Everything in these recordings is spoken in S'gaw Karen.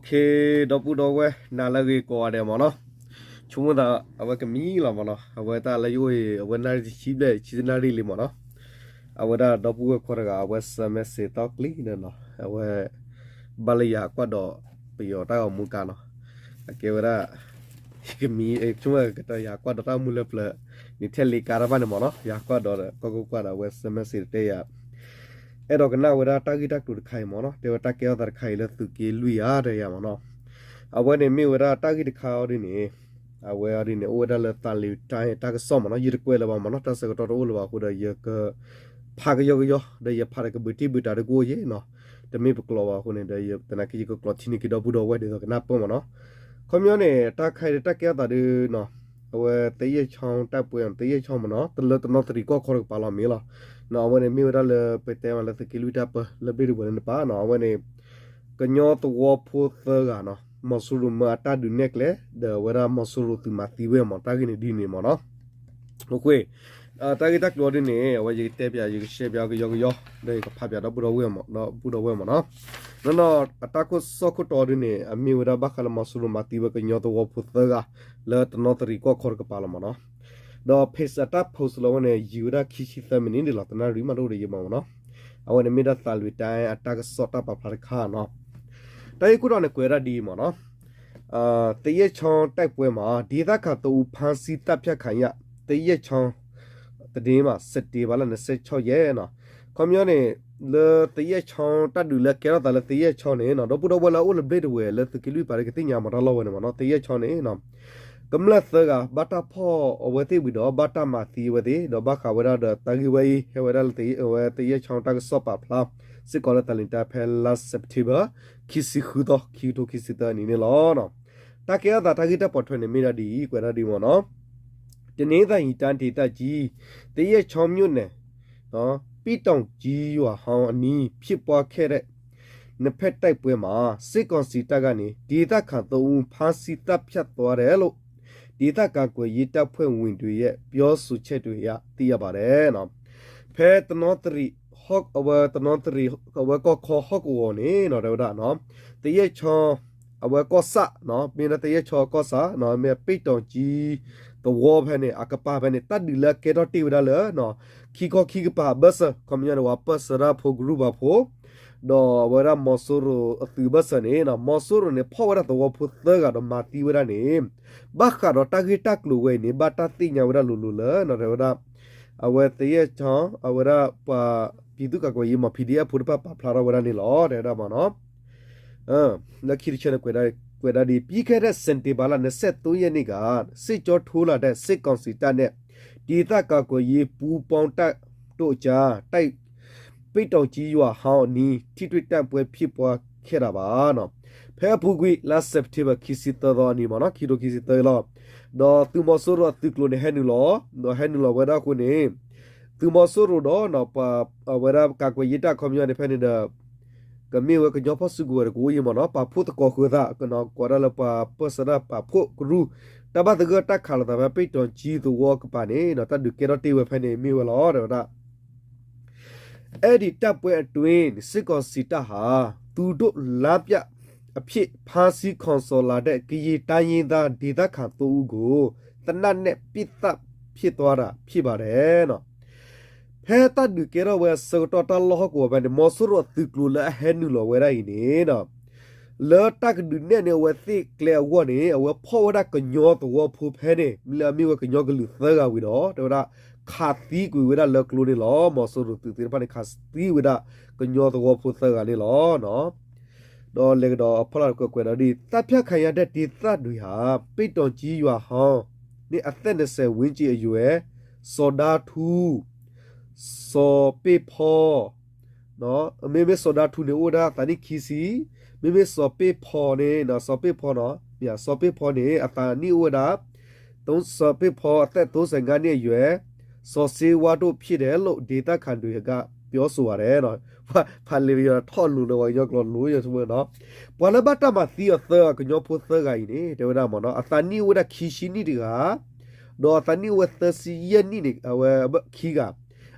ခ့ ဒီပုၢ်ဒီဝဲၢ် နၤလၢအဂ့ၤကိးဂၤဒဲးမ့ၢ်နီၤ, ဆိကမိၣ်သး အဝဲကမံလီၤမ့ၢ်နီၤ, အဝဲတၢ်လၢယအိၣ်အံၤ အဝဲနၣ်ရံၣ်တဆံဘျဲၣ် ဆံတနၣ်ရံၣ်လံမ့ၢ်နီၤ, အဝဲဒၣ်ဒီပုၢ်ဝဲၢ်ခွါတဂၤ အဝဲဆၢ message သီကျံဒီးနီၤ, အဝဲ ဘၣ်လၢယဟးကွၢ်ဒီး ပယီၤတၢ်ဂီၤမူကါနီၤ, အကဲဝဲဒၣ် ယကမံ ဆိကမိၣ်ကတၢၢ်ယဟးကွၢ်ဒီးတၢ်အိၣ်မူလၢပျၢၤ န့ၣ်ထဲလ့ကါတၢ်ဘၣ်န့ၣ်မ့ၢ်နီၤ, ယဟးကွၢ်ဒီး ကွၢ်ကွၢ်ကွၢ်ဒီး အဝဲဆၢ message တဲယၤ အဲၣ်ဒိးကနၣ်ဝဲဒၣ်တၢ်ဂ့ၢ်တၢ်ကျိၤတခါအံၤမ့ၢ်နီၤ, တဲဝဲတၢ်ကဲထီၣ်သးတခါအံၤလၢသုးက့လွံၢ်ဧါ တဲယၤမ့ၢ်နီၤ, အဝဲန့ၣ်မ့ၢ်ဝဲဒၣ်တၢ်ဂ့ၢ်တခါအံၤဒ်န့ၣ်, အဝဲအံၤဒ်န့ၣ် အိၣ်ဝဲဒၣ်လၢသးလ့ၤတၢ်တၢ်ကစီၣ်မ့ၢ်နီၤ, ယတကွဲးလၢၤဘၣ်မ့ၢ်နီၤ, တၢ်ဆၢကတီၢ်တအိၣ်လၢၤဘၣ်အဃိဒီး ယကဖးကယီကယီ ဒီးယဖးဒီးကဘုးတံၢ်ဘုးတၢ်တကိၣ်ယဲနီၤ, တမ့ၢ်ပကျိာ်ဘၣ်အဃိန့ၣ်ဒီး သနာ်က့ယကကျိာ်ထံန့ၢ်က့ၤဒီပုၢ်ဒီဝဲၢ်ဒ်သိးကနၢ်ပၢၢ်မ့ၢ်နီၤ, ခီပညီန့ၣ် တၢ်ခါအံၤဒီးတၢ်ကဲထီၣ်သးဒ်နီၤ အဝဲသယဲၢ်ချီတၢ်ပှဲၤ သယဲၢ်ချီမ့ၢ်နီၤ, တလၢတနီသရံၣ်ကီၢ်ခီတကပၤလီၤမ့ၢ်လီၤ, အဝဲန့ၣ်မ့ၢ်ဝဲဒၣ်လၢပတဲမးလၢသုးက့လွံၢ်တၢ်ပၢ လၢဘျ့ၣ်တဝဲၤလၢနပၤနီၤ, အဝဲန့ၣ် ကညီသဝီဖိသၢဂၤနီၤ, မီၤစိရိၤမၢအတၢ်ဒုးနဲၣ်ကျဲ ဒီးအဝဲဒၣ်မီၤစိရိၤသုးမၤသံဝဲမ့ၢ် တၢ်ဂ့ၢ်န့ၣ်ဒ်န့ၣ်မ့ၢ်နီၤ, အဃိ တၢ်ဂ့ၢ်တၢ်ကျိၤဒ်န့ၣ် အဝဲယကတဲပျး ယကရှဲပျးကယီကယီ ဒီးယကဖးပျးဒီပုၢ်ဒီဝဲၢ်မ့ၢ် ဒီပုၢ်ဒီဝဲၢ်မ့ၢ်နီၤ, နီၤနီၤ အတၢ်ခိၣ်စီၣ်ခိၣ်တီဒ်န့ၣ် အမ့ၢ်ဝဲဒၣ်ဘၣ်ဃးလၢမီၤစိရိၤမၤသံဝဲကညီသဝီဖိသၢဂၤ လၢတနီသရံၣ်ကီၢ်ခီတကပၤလီၤမ့ၢ်နီၤ, ဒီး page အတၢ် post လီၤဝဲန့ၣ် ယံာ်ဝဲဒၣ်ခံဆံသၢမံးနံးဒ်လီၤ တနၣ်ရံၣ်မးတအိၣ်ဒီးယံာ်မးမ့ၢ်နီၤ, အဝဲန့ၣ်မ့ၢ်ဒၣ်သးလွံၢ်တၢ်အတၢ်ကစီၣ်တၢ်ပာ်ဖျါတခါနီၤ, တၢ်ဂ့ၢ်ခိၣ်တီန့ၣ်ကွဲးဒၣ်ဒ်အံၤမ့ၢ်နီၤ, သယဲၢ်ချီတိုက်ပွဲမှာ ဒေသခံသုံးဦး ဖမ်းဆီးသတ်ဖြတ်ခံရ သယဲၢ်ချီ သတင်းမှာ စက်တင်ဘာလ နှစ်ဆယ့်ခြောက်ရက်နီၤ, ခီပညီန့ၣ် လၢသယဲၢ်ချီတၢ်ဒုးလၢကဲထီၣ်သးလၢသယဲၢ်ချီန့ၣ်နီၤ ဒီပုၢ်ဒီဝဲၢ်လၢအအိၣ်လၢဘျ့ၣ်တဝဲၤလၢသုးက့လွံၢ်ပၤကသ့ၣ်ညါမၤတၢ်လီၢ်ဝဲန့ၣ်မ့ၢ်နီၤ, သယဲၢ်ချီန့ၣ် ကမျၢၢ်သၢဂၤ ဘၣ်တၢ်ဖီၣ်အဝဲသ့ၣ်ဝံၤဒီး ဘၣ်တၢ်မၤသံအဝဲသ့ၣ် ဒီးဘၣ်ဃးဝဲဒၣ်ဒီးတၢ်ဂ့ၢ်ဝဲအံၤ ဟဲဝဲဒၣ်လၢသယဲၢ်ချီတၢ်ကစီၣ်ပာ်ဖျါ စ့ၢ်ကီးလၢသးလ့ၤတၢ်ဖဲလါစဲးပထ့ဘၢၣ် ခံဆံဃုသီ ခံကထိခံဆံသၢအနံၤန့ၣ်လီၤ. တၢ်ကဲထီၣ်သးတၢ်ဂ့ၢ်တၢ်ပိာ်ထွဲန့ၣ်မ့ၢ်ဒၣ်ဒ်အံၤ ကွဲးဒၣ်ဒ်အံၤမ့ၢ်နီၤ, တနင်္သာရီတိုင်းဒေသကြီး သရက်ချောင်းမြို့နယ် ပီးတောင်ကြီးရွာဟောင်းအနီး ဖြစ်ပွားခဲ့တဲ့ နှစ်ဖက်တိုက်ပွဲမှာ စစ်ကောင်စီတပ်ကနေ ဒေသခံသုံးဦး ဖမ်းဆီးသတ်ဖြတ်သွားတယ်လို့ ဒေသကာကွယ်ရေးတပ်ဖွဲ့ဝင်တွေရဲ့ ပြောဆိုချက်တွေအရ သိရပါတယ်. ဖဲတနီသရံး အဝဲတနီသရံး အဝဲကီၢ်ခီဟီၣ်ကဝီၤန့ၣ်နီၤ တဲဝဲဒၣ်နီၤ, သရက်ချောင်း အဝဲကီၢ်ဆၣ်နီၤ, မ့ၢ်ဒၣ်သရက်ချောင်းကီၢ်ဆၣ်နီၤ, မ့ၢ်ပီးတောင်ကြီးသဝီဖဲန့ၣ် အကပၤဖဲန့ၣ် တၢ်ဒုးလၢအကဲထီၣ်တ့ၢ်ဝဲဒၣ်လၢ ခံခီခံကပၤအဘၢၣ်စၢၤ ခီပညီန့ၣ် ပှၤပၢၢ်ဆၢတၢ်ဖိကရူၢ်ပာ်ဖှိၣ် ဒီးအဝဲဒၣ်မီၤစိရိၤအသုးအဘၢၣ်စၢၤန့ၣ်နီၤ, မီၤစိရိၤန့ၣ် ဖီၣ်ဝဲဒၣ်သဝီဖိသၢဂၤဒီးမၤသံဝဲဒၣ်န့ၣ်, ဘၣ်ဃးဒီးတၢ်ဂ့ၢ်တၢ်ကျိၤဝဲအံၤန့ၣ် ဘၣ်တၢ်သ့ၣ်ညါဝဲဒၣ်လိၤလိၤလၢနီၤ တဲဝဲဒၣ် အဝဲသယဲၢ်ချီ အဝဲဒၣ်ပှၤ ပြည်သူ့ကာကွယ်ရေးမ့ၢ် ပီၣ်အ့ၣ်အ့ၣ်ဖိတဖၣ်ပာ်ဖျါထီၣ်ဝဲဒၣ်န့ၣ်လီၤ တဲဝဲဒၣ်မ့ၢ်နီၤ. လၢခံတဆၢန့ၣ် ကွဲးဒၣ်ဒ် ပြီးခဲ့တဲ့ စက်တင်ဘာလ နှစ်ဆယ့်သုံးရက်နေ့က စစ်ကြောင်းထိုးလာတဲ့ စစ်ကောင်စီတပ်နဲ့ ဒေသကာကွယ်ရေးပူးပေါင်းတပ်တို့အကြား ပီးတောင်ကြီးရွာဟောင်းအနီး ထိတွေ့တိုက်ပွဲဖြစ်ပွားခဲ့တာပါ. ဖဲအပူၤကွံာ် လါစဲးပထ့ဘၢၣ် ခံဆံသၢသီအနံၤမ့ၢ်နီၤ ခံထိခံဆံသၢလီၤ. ဒီးသုးမီၤစိရိၤအသုးကျိၤန့ၣ်ဟဲနုာ်လီၤ, ဒီးဟဲနုာ်လီၤဝဲဒၣ်အဃိန့ၣ် သုးမီၤစိရိၤဒီး ပှၤအဝဲဒၣ် ကာကွယ်ရေးတပ် ခီပညီန့ၣ်ဖဲန့ၣ်ဒီး ကမ့ၢ်ဝဲကညီဖီၣ်စုကဝဲၤတကအိၣ်အံၤမ့ၢ်နီၤ ပာ်ဖှိၣ်သကိးဃုာ်သး ကကိးဒၣ်လၢပှၤပၢၢ်ဆၢတၢ်ပာ်ဖှိၣ်ကရူၢ် တၢ်ဘၣ်သဂၢၢ်တၢ်ခးလိာ်သးဖဲ ပီးတောင်ကြီးသဝီကပၤန့ၣ် တၢ်ဒုးကဲထီၣ်တ့ၢ်ဝဲဖဲန့ၣ်မ့ၢ်ဝဲလီၤ တဲဝဲဒၣ် အဲဒီတိုက်ပွဲအတွင်း စစ်ကောင်စီတပ်ဟာ သူတို့လမ်းပြအဖြစ် ဖမ်းဆီးခေါ်ဆောင်လာတဲ့ ကရင်တိုင်းရင်းသားဒေသခံသုံးဦးကို သေနတ်နဲ့ ပစ်သတ်ဖြစ်သွားတာဖြစ်ပါတယ်. ဖဲတၢ်ဒုးကဲထီၣ်ဝဲအဆၢကတီၢ်တၢ်လီၢ်ဟီၣ်ကဝီၤဖဲန့ၣ် မီၤစိရိၤအသုးကျိၤလၢအဟဲနုာ်လီၤဝဲဒၣ်အံၤန့ၣ် လၢတၢ်ကဒုးနဲၣ်န့ၢ်အဝဲသ့ၣ်ကျဲအဂီၢ်န့ၣ် အဝဲဖီၣ်ဝဲဒၣ်ကညီသဝီဖိဖဲန့ၣ် လၢအမ့ၢ်ဝဲကညီကလုာ်သၢဂၤဝံၤဒီး တဲဝဲဒၣ် ခးသံကွံာ်ဝဲဒၣ်လၢကျိန့ၣ်လီၤ. မီၤစိရိၤသုးသ့ၣ်တဖၣ်န့ၣ် ခးသံဝဲဒၣ်ကညီသဝီဖိသၢဂၤန့ၣ်လီၤ. ဒီးလဲၤကဒီးအဖီလာ်တကွဲးကွဲးဒီးဒ် သတ်ဖြတ်ခံရတဲ့ဒေသတွေဟာ ပီးတောင်ကြီးရွာဟောင်းနှင့် အသက်နှစ်ဆယ်ဝန်းကျင်အရွယ် စီၤဒါထူ စီၤပ့ၣ်ဖီ မ့မ့ၢ်စီၤဒါထူန့ၣ် အိၣ်ဝဲဒၣ်အသးနံၣ်ခံဆံ, မ့မ့ၢ်စီၤပ့ၣ်ဖီန့ၣ် စီၤပ့ၣ်ဖီနီၤ, စီၤပ့ၣ်ဖီန့ၣ် အသးနံၣ်အိၣ်ဝဲဒၣ် စီၤပ့ၣ်ဖီ အသက် သုံးဆယ့်ငါးနှစ်အရွယ် စီၤစ့ဝါတို့ဖြစ်တယ်လို့ ဒေသခံတွေက ပြောဆိုပါတယ်. ဖးလံာ်ပယီၤထီၣ်လိၤလၢပှၤကညီကျိာ်လိၤယဆိကမိၣ်နီၤ, ပှၤလၢဘၣ်တၢ်မၤသံအီၤသၢဂၤ ကညီဖိသၢဂၤအံၤန့ၣ် တဲဝဲဒၣ်မ့ၢ်နီၤ အသးနံၣ်အိၣ်ဝဲဒၣ်ခံဆံနံၣ်တဂၤ ဒီးအသးနံၣ်အိၣ်ဝဲသၢဆံယဲၢ်နံၣ်န့ၣ် အဝဲခံဂၤ,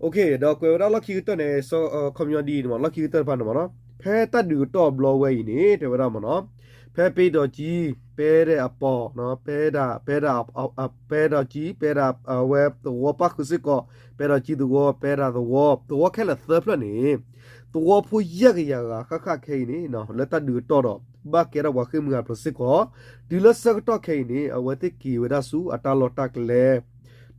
ဒီးကွဲးဝဲဒၣ်လီၢ်ခံကတၢၢ်န့ၣ် ခီပညီဒ်အံၤန့ၣ်မ့ၢ် လီၢ်ခံကတၢၢ်တဖၣ်န့ၣ်မ့ၢ်နီၤ, ဖဲတၢ်ဒုးကတီၢ်ဘျီဝဲအံၤန့ၣ် တဲဝဲဒၣ်မ့ၢ်နီၤ, ဖဲပ့ဒီးကံ ပဲဒဲးအပီၤ ပဲဒၣ် ပဲဒၣ် ပဲဒီးကံ ပဲဒၣ် အဝဲသဝီပၣ်ဃုာ်စ့ၢ်ကီး ပဲဒီးကံသဝီ ပဲဒၣ်သဝီ သဝီခဲလၢာ်သၢဖျၢၣ်န့ၣ် သဝီဖိယဲၢ်ကယၤဂၤဃၣ်ဃၣ်ခဲအံၤန့ၣ် လၢတၢ်ဒုးကတီၢ်ဒီး ဘၣ်ကဲထီၣ်ပှၤဃ့ၢ်မှံဟးဖျိးစ့ၢ်ကီး, တုၤလၢဆၢကတီၢ်ခဲအံၤန့ၣ် အဝဲသ့ၣ်က့ၤဝဲဒၣ်ဆူအတၢ်လီၢ်တၢ်ကျဲ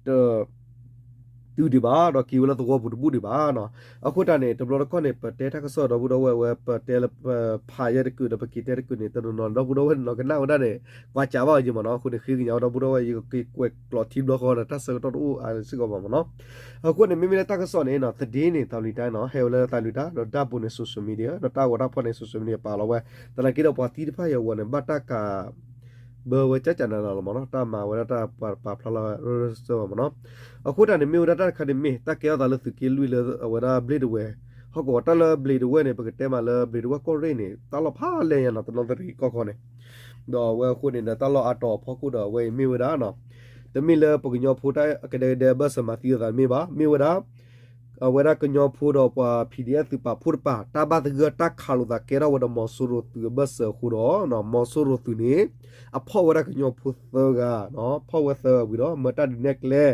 တ တုၤဒံးဘၣ် ဒီးက့ၤဝဲလၢသဝီပူၤတဘူၣ်ဒံးဘၣ်နီၤ. အဃိတၢ်န့ၣ် တဘျီတခီၣ်န့ၣ် ပတဲတၢ်ကစီၣ်ဒီပုၢ်ဒီဝဲၢ်ဝဲ ပတဲလၢပဖးယဲၢ်တကုာ်ဒီး ပက့ၤတဲတကုာ်န့ၣ် တနီၤနီၤ ဒီပုၢ်ဒီဝဲၢ်န့ၣ်နီၤ ကနၣ်ဝဲဒၣ်န့ၣ် ကွၢ်ကးဘၣ်အီၤက့မ့ၢ်နီၤ. အဃိန့ၣ် ဃ့ကညးဝဲဒီပုၢ်ဒီဝဲၢ် ယကက့ၤကွဲးကျိာ်ထံဘျီဃီဒီး တၢ်ဆၢကတီၢ်တအိၣ်အါစ့ၢ်ကီးဘၣ်မ့ၢ်နီၤ. အဃိန့ၣ် မ့မ့ၢ်လၢတၢ်ကစီၣ်န့ၣ်နီၤ သတင်းန့ၣ် သးလံာ်တၢ်နီၤ ဟဲဝဲလၢသးလံာ်တၢ် ဒီးတၢ်ပူၤန့ၣ် social media ဒီးတၢ်ဂီၤတၢ်ဖီၣ်န့ၣ် social media ပာ်လီၤဝဲ သနာ်က့ဒီးပှၤသံတဖၣ်အံၤအဂီၢ်န့ၣ် ဘၣ်တၢ်ကး ဘၢဝဲကကနၤလီၤမ့ၢ်နီၤ, တၢ်မၤဝဲဒၣ်တၢ်ပာ်ဖျါလီၤဝဲစၢၤဘၣ်မ့ၢ်နီၤ. အဃိတၢ်န့ၣ်မ့ၢ်ဝဲဒၣ်တၢ်တခါန့ၣ်မ့ၢ် တၢ်ကဲထီၣ်သးလၢသုးက့လွံၢ်လၢအဝဲဒၣ်ဘျ့းတဝဲ, ဟီၣ်ကဝီၤ တၢ်လၢဘျ့းတဝဲန့ၣ် ပကတဲမးလၢဘျ့းတဝဲကီၢ်ရ့ၣ်န့ၣ် တၢ်လီၢ်ဖးလဲၢ်ညါနီၤ, တနီသရံၣ်ကီၢ်ခီန့ၣ် ဒီးအဝဲအဃိန့ၣ်ဒီး တၢ်လီၢ်အါတီၤအဖီခိၣ်ဒီး အဝဲအံၤမ့ၢ်ဝဲဒၣ်နီၤ, တမ့ၢ်လၢပကညီဖိတၢ်ကဒဲကဒဲအဘၢၣ်စၢၤမၤသံအသးတမ့ၢ်ဘၣ်, မ့ၢ်ဝဲဒၣ် အဝဲဒၣ်ကညီဖိဒီးပှၤ PDF သုးပာ်ဖှိၣ်တပၤ တၢ်ဘၣ်သဂၢၢ်တၢ်ခးလိာ်သးကဲထီၣ်ဝဲဒီးမီၤစိရိၤသုးအဘၢၣ်စၢၤအဃိဒီး မီၤစိရိၤသုးန့ၣ် အဖီၣ်ဝဲဒၣ်ကညီဖိသၢဂၤ, ဖီၣ်ဝဲသၢဂၤဝံၤဒီး မၢတၢ်ဒုးနဲၣ်ကျဲ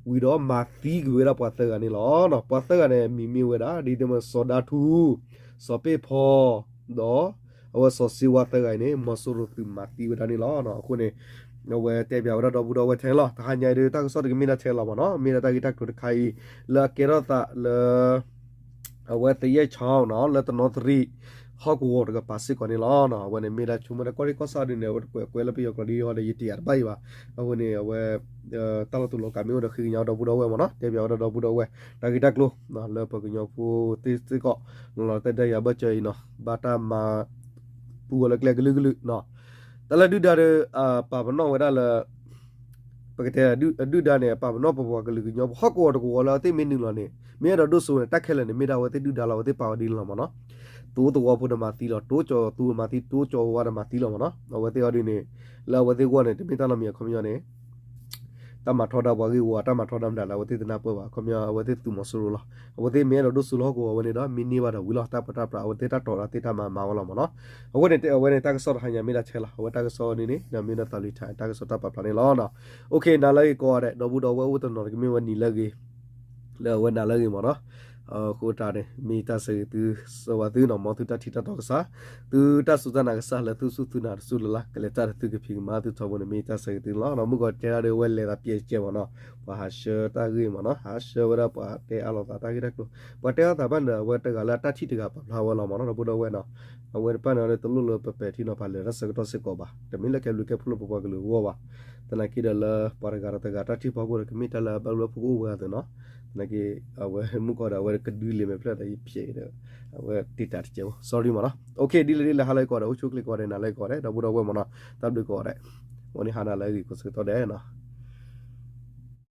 ဝံၤဒီး မၤသံကွံာ်ဝဲဒၣ်ပှၤသၢဂၤန့ၣ်လီၤ. ပှၤသၢဂၤန့ၣ် မံၤမ့ၢ်ဝဲဒၣ် ဒ်သိးမ့ၢ်စီၤဒါထူ, စီၤပ့ၣ်ဖီ ဒီး အဝဲစီၤစ့ဝါသၢဂၤအံၤန့ၣ် မီၤစိရိၤသုးမၤသံဝဲဒၣ်န့ၣ်လီၤ. အဃိန့ၣ် အဝဲတဲပၠးဝဲဒၣ်ဒီပုၢ်ဒီဝဲၢ်ထဲန့ၣ်လီၤ. တဟါညါအံၤဒီး တၢ်ကစီၣ်တကမ့ၢ်ဒၣ်ထဲလီၤမ့ၢ်နီၤ, မ့ၢ်ဒၣ်တၢ်ဂ့ၢ်တၢ်ကျိၤတခါအံၤ လၢအကဲထီၣ်သးလၢ အဝဲသယဲၢ်ဆီနီၤ လၢတနီသရံၣ် ဟီၣ်ကဝီၤတကပၤစ့ၢ်ကီးန့ၣ်လီၤ. အဝဲန့ၣ်မ့ၢ်ဒၣ်ဆိကမိၣ်ဒၣ်ကီၢ်ရ့ၣ်ကီၢ်ဆၣ်ဒ်န့ၣ် အဝဲတကွဲးကွဲးလၢပယီၤကျိာ်ဒ်အံၤဒီး ယတယာ်တဘၣ်အံၤဘၣ်. အဃိန့ၣ် အဝဲ တၢ်လီၢ်တူၢ်လိာ်ကးမ့ၢ်အိၣ်ဒီးဃ့ကညးဒီပုၢ်ဒီဝဲၢ်မ့ၢ်နီၤ, တဲပၠးဝဲဒၣ်ဒီပုၢ်ဒီဝဲၢ် တၢ်ဂ့ၢ်တၢ်ကျိၤ လၢပကညီဖိသ့ၣ်စ့ၢ်ကီး လီၤလီၤတဲာ်ဒၣ်ယၤဘၢၣ်စၢၤအံၤနီၤ ဘၣ်တၢ်မၤ ပူၤဝဲလၢကျဲကလုာ်ကလုာ်နီၤ. တၢ်လၢဒုၣ်ဒါဒီး ပာ်ပနီၣ်ဝဲဒၣ်လၢ ပကတဲဒုၣ်ဒါန့ၣ် ပာ်ပနီၣ်ပပှၤကလုာ်ကညီဖိ ဟီၣ်ကဝီၤတကဝီၤလၢအဝဲသ့ၣ်မ့ၢ်နုာ်လီၤန့ၣ် မ့ၢ်အဲၣ်ဒိးဒိၣ်စိန့ၣ် တၢ်ခဲလၢာ်န့ၣ် မ့ၢ်ဒၣ်အဝဲသ့ၣ်ဒုၣ်ဒါလီၤ အဝဲသ့ၣ်ပာ်ဝဲဒ်န့ၣ်လီၤမ့ၢ်နီၤ. တိသဝီဖိဒီးမၤသံလီၤ, တိကၠီၤသူမၤသံ တိကၠီၤဝါဒီးမၤသံလီၤမ့ၢ်နီၤ. အဝဲသ့ၣ်အီၤဒ်န့ၣ် လၢအဝဲသ့ၣ်ဂီၢ်န့ၣ် တမ့ၢ်တၢ်နီတမံၤအခီပညီန့ၣ် တၢ်မၤထီဒါပှၤဂ့ၢ်ဝီ တၢ်မၤထီဒါမတၤလဲၣ် အဝဲသ့ၣ်တနၢ်ပၢၢ်ဘၣ်. အခီပညီ အဝဲသ့ၣ်သူၣ်မီၤစိရိၤလီၤ. အဝဲသ့ၣ်မ့ၢ်အဲၣ်ဒိးဒိၣ်စိလၢဟီၣ်ကဝီၤဝဲန့ၣ်ဒီး မ့ၢ်န့ၢ်ဘၣ်ဒီးဝံၤလီၤ. တၢ်ပၢတၢ်ပြး အဝဲသ့ၣ်တၢ်တီၤတၢ်သ့ၣ်တၢ်မၤမၤဝဲလီၤမ့ၢ်နီၤ. အဃိန့ၣ် အဝဲန့ၣ် တၢ်ကစီၣ်တဟါညါမ့ၢ်ဒၣ်ထဲလီၤ. အဝဲတၢ်ကစီၣ်န့ၣ်န့ၣ် မ့ၢ်ဒၣ်သးလံထါ တၢ်ကစီၣ်တၢ်ပာ်ဖျါန့ၣ်လီၤ. အိၣ်ခ့ နၤလၢအဂ့ၤကိးဂၤဒဲး ဒီပုၢ်ဒီဝဲၢ်အိၣ်တနီၤတကမ့ၢ်ဝဲ နံၤလၢအဂ့ၤ လၢအဝဲနၤလၢအဂ့ၤမ့ၢ်နီၤ. အဃိတၢ်န့ၣ် မ့ၢ်တၢ်ဆၢဂ့ၤသု ဆၢဝါသုနီၤ မ်သုတၢ်ထံၣ်တၢ်တီကစၢ် သုတၢ်စူၢ်တၢ်နာ်ကစၢ် လၢသုစူၢ်သုနာ်တစူၢ်လၢ်လၢ် ကလဲၤတၢ်ဒီးသုကဖံးကမၤသုထီဘိန့ၣ် မ့ၢ်တၢ်ဆၢဂ့ၤသုန့ၣ်လီၤ. မုၢ်ကီၢ်တဲဒၣ်ဒီး အဝဲလဲၤသးပျဲကဲမ့ၢ်နီၤ ပှၤဟးဆှၢတၢ်ဂ့ၢ်မ့ၢ်နီၤ ဟးဆှၢဝဲဒၣ်ပှၤတဲအါလိာ်သးတၢ်ဂ့ၢ်တၢ်ကျိၤ ပှၤတဲအါသးဘၣ်န့ၣ်ဒီး အဝဲတဂၤလၢအတၢ်ထံၣ်တဂၤပာ်ဖျါဝဲလီၤမ့ၢ်နီၤ ဒီပုၢ်ဒီဝဲၢ်နီၤ. အဝဲတဖၣ်န့ၣ်ဒီး တလိၣ်လၢပပဲာ်ထံနီၤဖးလၢတၢ်ဆၢကတီၢ်စ့ၢ်ကီးဘၣ်. တမ့ၢ်လၢကဲဘျုးကဲဖှိၣ်လၢပပှၤကလုာ်အဂီၢ်ဘၣ်. သနာ်က့ဒီးလၢပှၤတဂၤဒီးတဂၤတၢ်ထံၣ်ဖီခိၣ်ဒီး ကမ့ၢ်တၢ်လၢအဘၣ်လၢဖုကအိၣ်ဝဲအသိးနီၤ. သနာ်က့ အဝဲမုၢ်ကီၢ်ဒီး အဝဲကဒုလံာ်မဲာ်ဖျၢၣ်ဒီးယဖျဲးဒီး အဝဲတံာ်တာ်တကဲဘၣ် sorry မ့ၢ်နီၤ. အိၣ်ခ့ ဒ်လဲၣ်ဒ်လဲၣ် ဟါလၢအဂ့ၤကိးဂၤဒဲး အိၣ်ဆူၣ်အိၣ်ချ့ကိးဂၤဒဲး နၤလၢအဂ့ၤကိးဂၤဒဲး ဒီပုၢ်ဒီဝဲၢ်မ့ၢ်နီၤ တၢ်ဘျုးကိးဂၤဒဲး ဝဲန့ၣ်ဟါနၤလၢအဂ့ၤကိးဆၢကတီၢ်ဒဲးနီၤ.